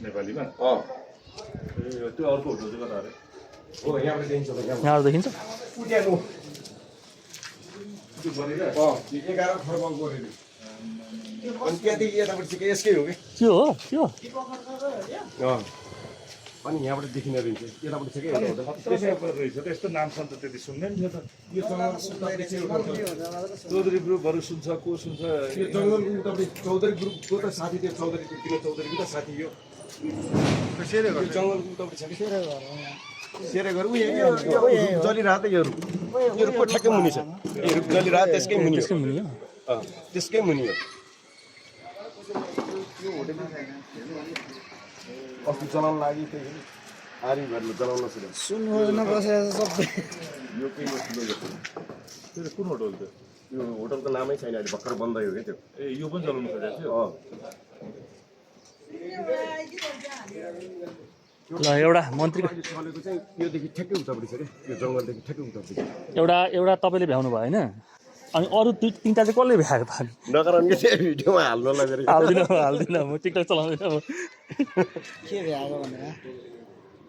नेपालीमा त्यो अर्को होटल चाहिँ कता अरे हो यहाँबाट देखिन्छ त यहाँबाट देखिन्छ उड्याएको त्यो गरेर 11 खर्ब गरेर अनि त्यहाँदेखि यताबाट चाहिँ यसकै हो कि त्यो हो त्यो अनि यहाँबाट देखिने रहेछ यताबाट चाहिँ के रहेछ त यस्तो नाम सन्त त्यति सुन्ने नि थियो त यो जङ्गल उतापट्टि चाहिँ चौधरी ग्रुपहरू सुन्छ को सुन्छ यो जङ्गल उतापट्टि चौधरी ग्रुपको त साथी थियो चौधरीको किन चौधरीको त साथी यो जङ्गलको उतापट्टि छ कि सेरे घर उयो जलिरहेको त यो रुखको ठ्याक्कै मुनि छ यो रुख जलिरहेको त्यसकै मुनि हो त्यसकै मुनि हो अस्ति चलाउन लागि त्यही आर्मी भएर चलाउन सुरु सुन्नु बसेको सबै यो के हो ठुलो त्यो कुन होटल त्यो यो होटलको नामै छैन अहिले भर्खर बन्द हो क्या त्यो ए यो पनि चलाउनु खोजेको थियो ल एउटा मन्त्रीको चलेको चाहिँ योदेखि ठ्याक्कै उतापट्टि छ क्या यो जङ्गलदेखि ठ्याक्कै उतापट्टि एउटा तपाईँले भ्याउनु भयो होइन अनि अरू दुई तिनवटा चाहिँ कसले भ्याएको त नगराउनु कि चाहिँ भिडियोमा हाल्नु लगेर हाल्दिनँ म टिकटक चलाउँदिनँ अब के भ्याएको भनेर